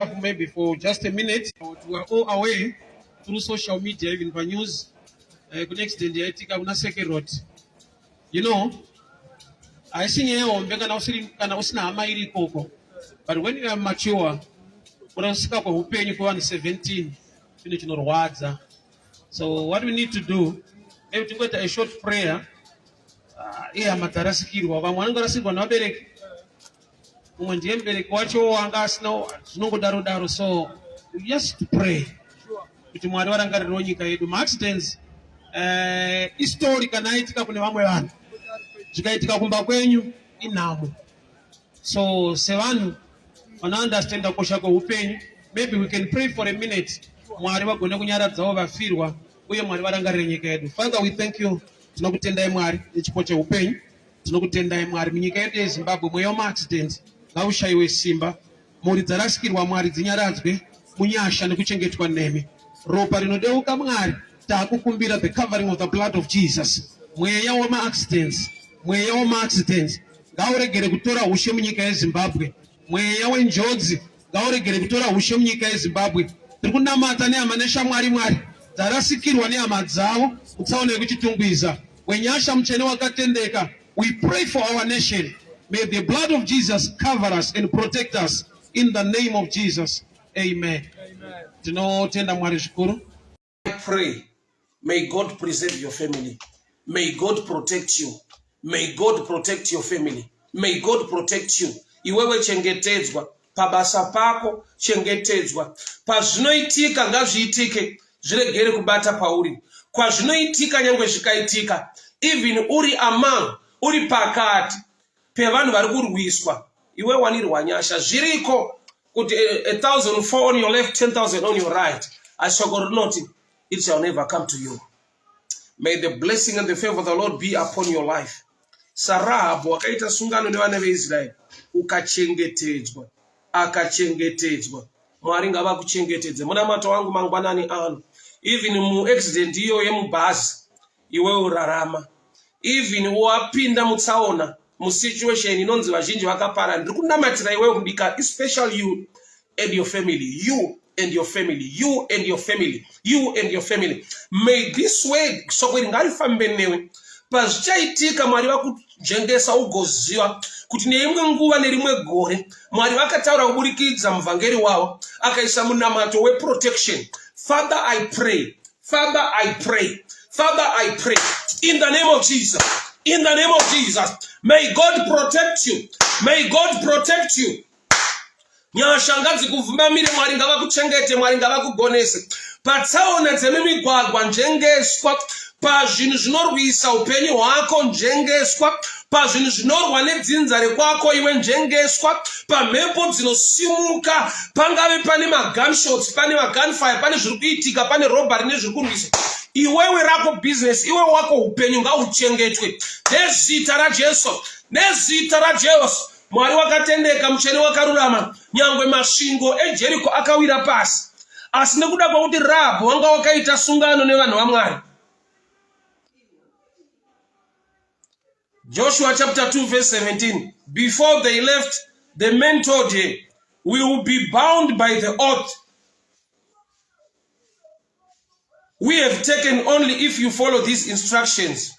Maybe for just a minute, we are all aware through social media, even by news, kune accident yaitika kuna Seke Road. You know, haisi nyaya hombe kana usiri kana usina hama iri ikoko. But when you are mature, kurasika kweupenyu kwevanhu 17 chinhu chinorwadza. So what we need to do, maybe tingoita a short prayer. Ihama dzarasikirwa, vamwe vanenge varasikirwa nevabereki, mumwe ndiye mubereki wacho wanga asina, zvinongodaro daro. So just to pray kuti Mwari varangarirewo nyika yedu. Maaccidents istory kana aitika kune vamwe vanhu, zvikaitika kumba kwenyu inhamo. So sevanhu vanounderstanda kukosha kweupenyu, maybe we can pray for a minute, Mwari vagone kunyaradzawo vafirwa uye Mwari varangarire nyika yedu. Father, we thank you. Tinokutendai Mwari nechipo cheupenyu. Tinokutendai Mwari, munyika yedu yeZimbabwe mweya wemaaccidents ngaushayiwe simba. Mhuri dzarasikirwa Mwari dzinyaradzwe munyasha nekuchengetwa nemi. Ropa rinodeuka Mwari, takukumbira the covering of the blood of Jesus. Mweya wemaaccidents, mweya wemaaccidents ngauregere kutora ushe munyika yeZimbabwe. Mweya wenjodzi ngauregere kutora ushe munyika yeZimbabwe. Tiri kunamata nehama neshamwari Mwari dzarasikirwa nehama dzavo mutsaona yekuChitungwiza. Wenyasha mutsvene wakatendeka, we pray for our nation. May the blood of Jesus cover us and protect us in the name of Jesus. Amen. Tinotenda Mwari zvikuru. I pray, may God preserve your family. May God protect you. May God protect your family. May God protect you. Iwewe chengetedzwa pabasa pako, chengetedzwa pazvinoitika, ngazviitike zviregere kubata pauri. Kwazvinoitika, nyangwe zvikaitika, even uri among, uri pakati pevanhu vari kurwiswa, iwe wanirwa nyasha. Zviriko kuti 1,000 fall on your left, 10,000 on your right, asi shoko rinoti it shall never come to you. May the blessing and the favor of the Lord be upon your life. SaRahabhu wakaita sungano nevana veIsraeri, ukachengetedzwa, akachengetedzwa. Mwari ngavakuchengetedze. Munamato wangu mangwanani ano, even muaccident iyo yemubhazi, iwe urarama. Even wapinda mutsaona, musituation inonzi vazhinji vakapara, ndiri kunamatira iwewe mudika, especially you and your family, you and your family, you and your family, you and your family. May this word, shoko iri ngarifambe newe. Pazvichaitika, Mwari vakunzvengesa, ugoziva kuti neimwe nguva nerimwe gore Mwari vakataura kuburikidza muvhangeri wavo akaisa munamato weprotection. Father, I pray. Father, I pray. Father, I pray. In the name of Jesus. In the name of Jesus. May God protect you. May God protect you. Nyasha ngadzikuvhumbamire, Mwari ngavakuchengete, Mwari ngavakugonese. Patsaona dzemumigwagwa njengeswa, pazvinhu zvinorwisa upenyu hwako njengeswa, pazvinhu zvinorwa nedzinza rekwako iwe njengeswa, pamhepo dzinosimuka, pangave pane magunshots, pane magunfire, pane zviri kuitika, pane robbery nezviri kurwisa iwewe rako business, iwe wako upenyu ngauchengetwe nezita raJesu, nezita raJesu. Mwari wakatendeka, mutsvene wakarurama, nyangwe masvingo eJeriko akawira pasi, asi nekuda kwekuti Rahabhu wanga wakaita sungano nevanhu vaMwari. Joshua chapter 2 verse 17. Before they left, the men told her, we will be bound by the oath we have taken only if you follow these instructions.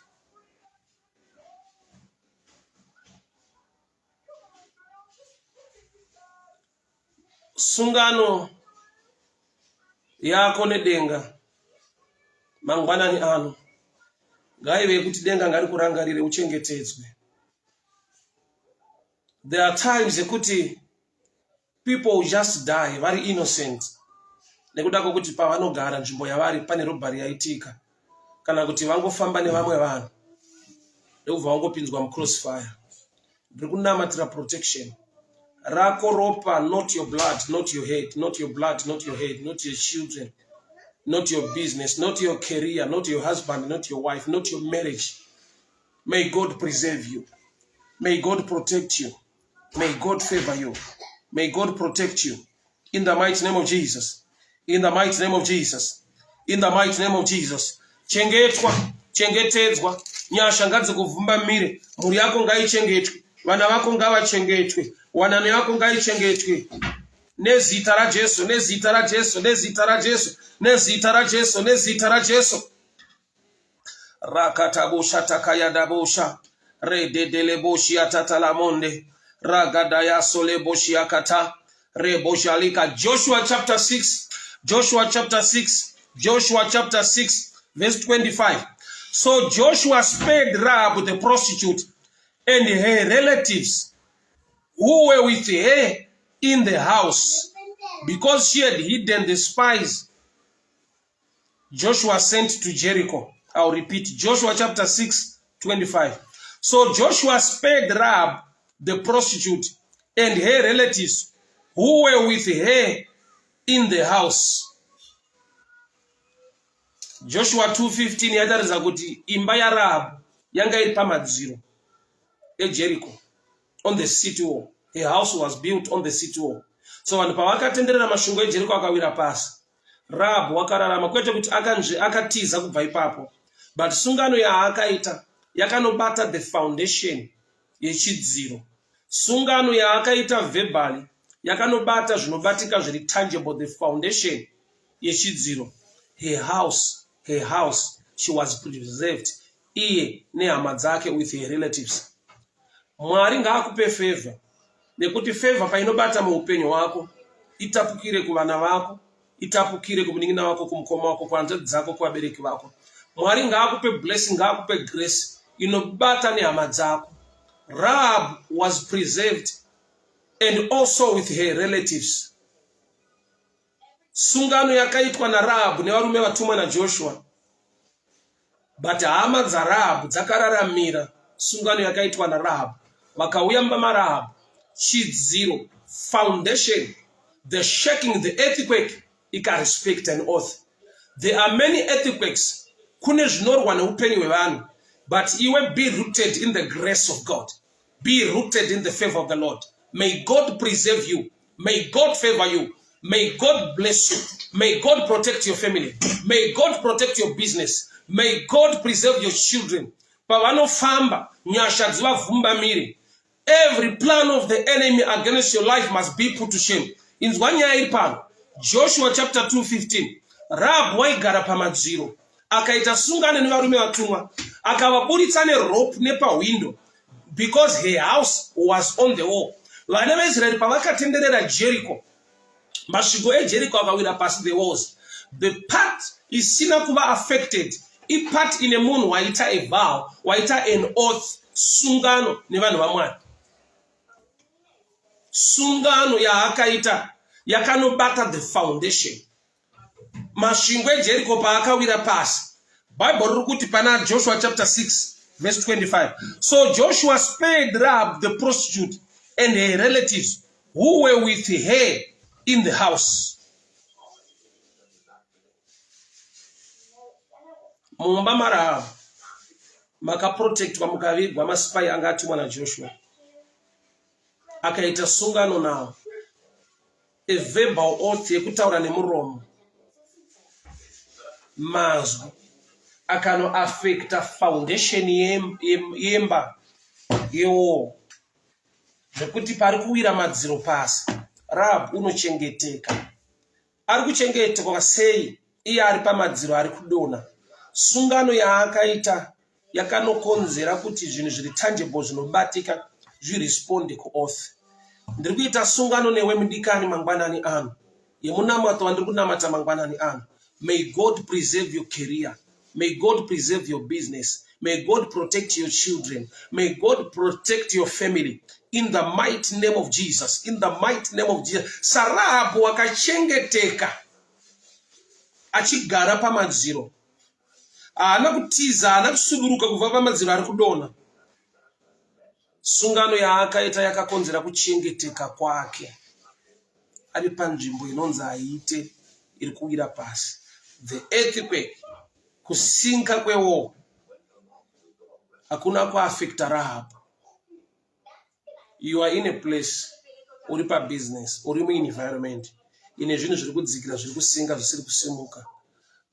Sungano yako nedenga mangwanani ano ngaive yekuti denga ngarikurangarire uchengetedzwe. There are times yekuti people just die vari innocent nekuda kwekuti pavanogara, nzvimbo yavari, pane robbery yaitika, kana kuti vangofamba nevamwe vanhu ndokubva vangopinzwa mucrossfire. Ndiri kunamatira protection rako ropa, not your blood, not your head, not your blood, not your head, not your children, not your business, not your career, not your husband, not your wife, not your marriage. May God preserve you. May God protect you. May God favor you. May God protect you. In the mighty name of Jesus. In the mighty name of Jesus. In the mighty name of Jesus. Chengetwa, chengetedzwa. Nyasha ngadzikuvhumbamire. Mhuri yako ngaichengetwe. Vana vako ngavachengetwe. Wanano yako ngaichengetwe. Nezita raJesu, nezita raJesu, nezita raJesu, nezita raJesu, nezita raJesu. Rakatabusha takayadabusha rededeleboshia tatalamonde ragadayasoleboshia kata reboshalika. Joshua chapter 6, Joshua chapter 6, Joshua chapter 6 verse 25. So Joshua spared Rahab the prostitute and her relatives who were with her in the house, because she had hidden the spies Joshua sent to Jericho. I'll repeat, Joshua chapter 6, 25. So Joshua spared Rahab the prostitute and her relatives who were with her in the house. Joshua 2:15 yataridza kuti imba yaRahab yanga iri pamadziro eJericho on the city wall. Her house was built on the city wall. So vanhu pavakatenderera mashungu eJericho akawira pasi. Rahab wakararama kwete kuti akanzve akatiza kubva ipapo, but sungano yaakaita yakanobata the foundation yechidziro. Sungano yaakaita verbally yakanobata zvinobatika zviri tangible, the foundation yechidziro. Her house, her house, she was preserved, iye nehama dzake with her relatives. Mwari ngaakupe favor, nekuti favor painobata muupenyu hwako itapukire kuvana vako, itapukire kumunin'ina wako, kumukoma wako, kuhanzvadzi dzako, kuvabereki vako. Mwari ngaakupe blessing, ngaakupe grace inobata nehama dzako. Rahab was preserved and also with her relatives. Sungano yakaitwa naRahabhu nevarume vatumwa naJoshua, but hama dzaRahabhu dzakararamira sungano yakaitwa naRahabhu. Vakauya mumba maRahabhu, chidziro, foundation, the shaking, the earthquake ikarespect an oath. There are many earthquakes, kune zvinorwa neupenyu hwevanhu, but iwe be rooted in the grace of God. Be rooted in the favor of the Lord. May God preserve you. May God favor you. May God bless you. May God protect your family. May God protect your business. May God preserve your children. Pavanofamba, nyasha dzivavhumbamire. Every plan of the enemy against your life must be put to shame. Inzwa nyaya iri pano. Joshua chapter 2:15. Rahab waigara pamadziro. Akaita sungano nevarume vatumwa. Akavaburitsa nerope nepahwindo because her house was on the wall. Vana vaIsraeri pavakatenderera Jericho, masvingo eJericho akawira pasi, the walls. The part isina kuva affected ipart ine munhu waita a vow, waita an oath, sungano nevanhu vaMwari. Sungano yaakaita yakanobata the foundation. Masvingo eJericho paakawira pasi, Bible riri kuti pana Joshua chapter 6 verse 25, so Joshua spared Rahab the prostitute and her relatives who were with her in the house. Mumba maRahab makaprotectwa, mukavigwa masipai anga atumwa naJoshua, akaita sungano nawo, a verbal oath yekutaura nemuromo, mazwi akanoafecta foundation yemba yewall, zvekuti pari kuwira madziro pasi, Rahab unochengeteka. Ari kuchengetwa sei iye ari pamadziro ari kudonha? Sungano yaakaita yakanokonzera kuti zvinhu zviri tangible, zvinobatika, zviresponde kuoath. Ndiri kuita sungano newe mudikani mangwanani ano yemunamato wandiri kunamata mangwanani ano. May God preserve your career. May God preserve your business. May God protect your children. May God protect your family. In the mighty name of Jesus. In the mighty name of Jesus. SaRahabu wakachengeteka achigara pamadziro. Haana kutiza, haana kusuduruka kubva pamadziro ari kudonha. Sungano yaakaita yakakonzera kuchengeteka kwake. Ari panzvimbo inonzi haite iri kuwira pasi. The earthquake, kusinka kwewall, hakuna kuafecta Rahab. You are in a place, uri pabusiness, uri muenvironment ine zvinhu zviri kudzikira, zviri kusinga, zvisiri kusimuka,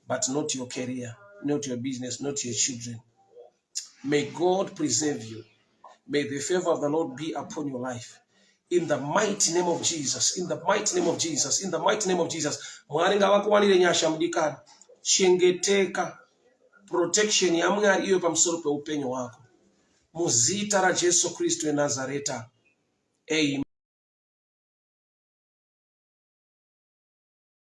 but not your career, not your business, not your children. May God preserve you. May the favor of the Lord be upon your life. In the mighty name of Jesus, in the mighty name of Jesus, in the mighty name of Jesus. Mwari ngavakuwanire nyasha mudikani. Chengeteka. Protection yaMwari iyo pamusoro peupenyu hwako. Muzita raJesu Kristu weNazareta. Amen.